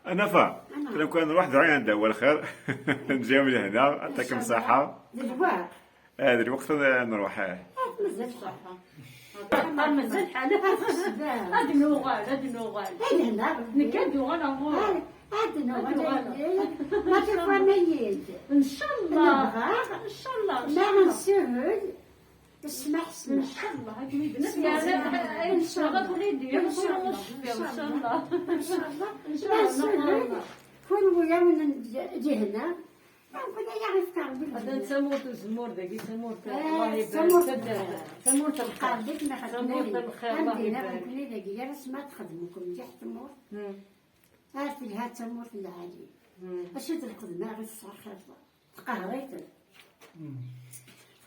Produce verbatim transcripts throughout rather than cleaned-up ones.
Anafa, kra kan nruḥ dɣa anda wa lxir. Nǧiɣ lehna, ad takem ṣaḥa. D lweqt. Ah, d lweqt ad nruḥ, ah. Mazal ṣaḥa. Mazal ḥala. Ad nuɣal, ad nuɣal. Ad nuɣal. Nekk ad uɣaleɣ ɣur-k. Ad nuɣal. Ma tufamayid. Ncallah. Ncallah. Ma nsuhel. Ssmaḥ, ssmaḥ. Ncallah, akken i d-nefka. Ncallah. Ncallah. Ncallah. Ncallah. Kunwi a wen-d-ihna. Kunwi a ɣ-ifka Rebbi. Atan tamurt uzemmur dagi, tamurt, eh, Allah ibarak, tamurt, tamurt n lxir. Tamurt n lxir, Allah ibarak. Kunwi dagi, yal asma txedmem mliḥ tmurt. Hmm. Ar telha d tamurt n lɛali. Hmm. Acu d lxedma i tesɛa xir? Tqehher-iten.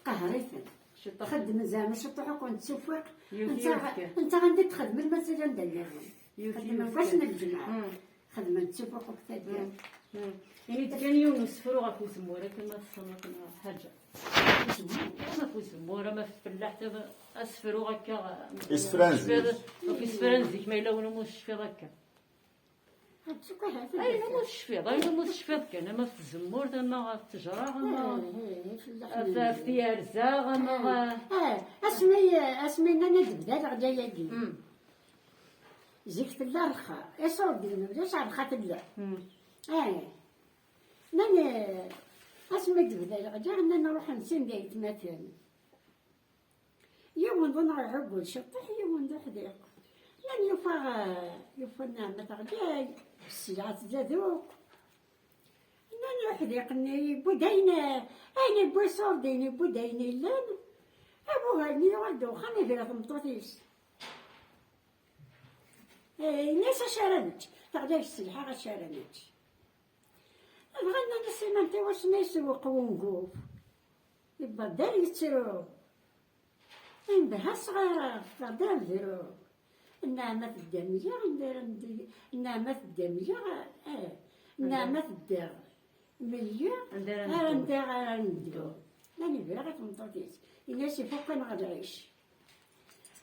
Tqehher-iten. Xeddmen zeɛma ciṭuḥ akk n tsufiq. Netta anda i txedmen mazal anda nniḍen. Xeddmen wass n lǧemɛa. Xedmen tsufiq akk taddart. Ini-d kan yiwen n usefru ɣef uzemmur akken ma tessneḍ neɣ ḥaǧa. Ama ɣef uzemmur, ama ɣef tfellaḥt, asefru akka. Isefra n zik. Ɣef isefra n zik, ma yella win umi tecfiḍ akka. Ayen umi tecfiḍ, ayen umi tecfiḍ kan, ama ɣef tzemmurt, ama ɣef ttejra, ama ɣef, ɣef tyerza, ama ɣef... Ah, asmi, asmi nnan ad d-tebda leɣla-agi. Zik tella rxa, iṣurdiyen ulac, rxa tella. Ah, nnan, asmi d-tebda leɣla, nnan ruḥen sin d aytmaten. Yiwen d unɣiɣ uggul ciṭṭaḥ, yiwen d uḥdiq. Nnan yufa, yufa nneɛma teɣlay, sselɛa tzad akk. Nnan uḥdiq-nni yewwi-d ayen, ayen yewwi iṣurdiyen, yewwi-d ayen yellan. Abuhal-nni yuɣal-d uxxam, ibra tmeṭṭut-is. Eh, ini-as acu ara nečč, teɣlay sselɛa, acu ara nečč. Dɣa nnan-as imanta wasmi yesewweq wunguf. Ibeddel yettru. Indeh asɣar ɣef-neɣ d amezru. Nneɛma tedda mliḥ, anda ara neddu? Nneɛma tedda mliḥ, eh. Nneɛma tedda mliḥ, anda ara neddu? Anda ara neddu? Nnan ibra ɣef tmeṭṭut-is. Ini-as ifukk-aneɣ lɛic.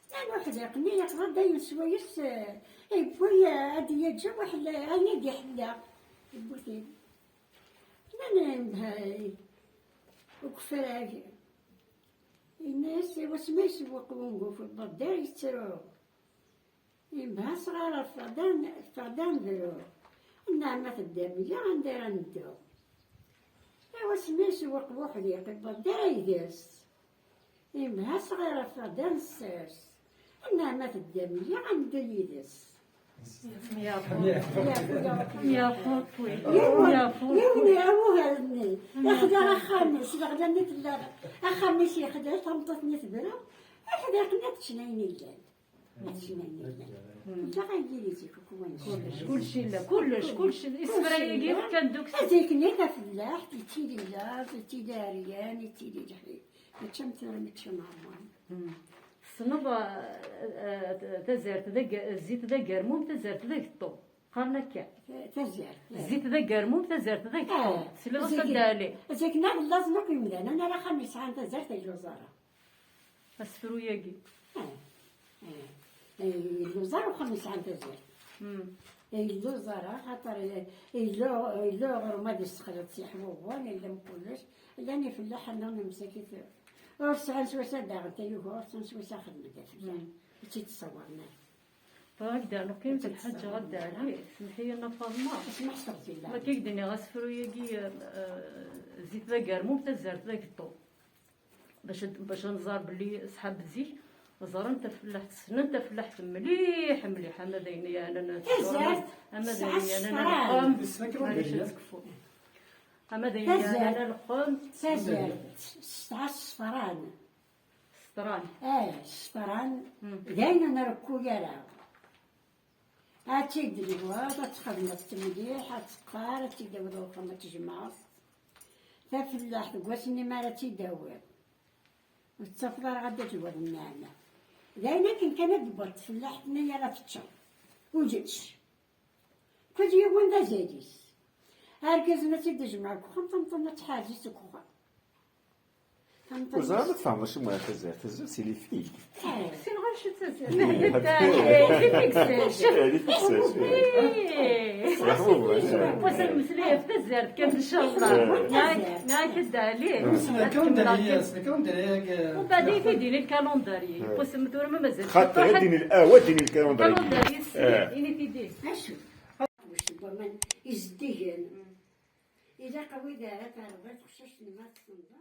Nnan uḥdiq-nni yeqḍa-d ayen swayes, eh, yewwi, eh, ad d-yaǧǧ waḥed, eh, ayen i d-iḥella. Yewwi-t-id. Nnan, eh, ukeffar-agi. Yenna-yas, wasmi yesewweq wunguf, ibeddel yettru. Yembeha asɣar ɣef teɣda n, teɣda n berru. Nneɛma tedda mliḥ, anda ara neddu? Wasmi yesewweq wuḥdiq, ibeddel aydes. Yembeha asɣar ɣef teɣda n ssers. Nneɛma tedda mliḥ, ad neddu yid-s. Yiwen, yiwen amuhal-nni, ixdar axxam-is, leɣla-nni tella, axxam-is yexdar, tameṭṭut-nni tebra, aḥdiq-nni ad ččen ayen yellan. Ad ččen ayen yellan. Yella ayen yili zik akk wanect. Kullec, kullec yella, kullec, kullec. Isefra-agi fkan-d akk. Zik-nni tafellaḥt, yettili laẓ, yettili ɛeryan, yettili lḥif. Mačči am tura, mačči am ṛwan. Tessneḍ, eh, eh, tazart d ag-, zzit d agermum, tazart d ageṭṭum. Qqaren akka. Tazart. Zzit d agermum, tazart d ageṭṭum. Ah, tesliḍ s Dda Ɛli? Zik nnan laẓen akk yemdanen, ala axxam yesɛan tazart ay luẓara. Asefru-yagi. Ah, ah. Ay luẓar uxxam yesɛan tazart. Ay luẓara, xaṭer, eh, yella, yella uɣrum ad yessexleḍ s yeḥbuben, yella mkullec, llan ifellaḥen-nneɣ n Msakit. Ur sɛan s wass ad daɣen tayuga, ur sɛan s wass ad xedmen tafellaḥt. Ur tt-id-ssawḍen ara. Bɣiɣ ad d-rnuɣ kan lḥaǧa ɣer Dda Ɛli, semmeḥ-iyi a Nna Faḍma. Semmeḥ s Ṛebbi. Ma akka i k-d-nniɣ asefru-yagi, eh, eh, zzit d agermum, tazart d ageṭṭum. Bac ad, bac ad nẓer belli ṣṣḥab zik ẓran tafellaḥt, ssnen tafellaḥt mliḥ, mliḥ, ama d ayen yeɛnan tazart, ama d ayen yeɛnan lqem, maɛlic ad tekfu. Ama d ayen yeɛnan lqem. Tazart, tesɛa ṣṣefran. Ṣṣefran. Eh, ṣṣefran, d ayen ur nrekku ara. Ad tt-id-lwaḍ, ad txedmeḍ-tt mliḥ, ad teqqar, ad tt-id-tawiḍ ɣer uxxam, ad tjemɛeḍ. Tafellaḥt deg wass-nni mi ara tt-id-tawiḍ, ur tettafeḍ ara ad d-taǧwaḍ nneɛma. D ayen akken kan ad d-tewweḍ tfellaḥt-nni ara teččeḍ. Ulac. Kul yiwen d azal-is. Argaz ma tt-id-tejmeɛ deg uxxam, tameṭṭut ma tḥerz-itt deg uxxam. Ur ẓriɣ ma tfehmeḍ acu meɛna tazart. Tazart, c'est les filles. Ssineɣ acu d tazart. Eh, les fixages. Eh, les fixages. Eh. Wass ad nemmeslay ɣef tazzart kan, ncallah. Neɣ, neɣ akka Dda Ɛli. Ad tkemmleḍ kan. Umbeɛd i t-id-ini lkalendari. Yiwwas ma tura ma mazal. Xaṭer ad d-ini, ah, ad d-ini lkalendari. Lkalendari, ini t-id-ini. Acu? Waman izeddigen. Ilaq a wid ara terreḍ, a teqcict n ma tessneḍ.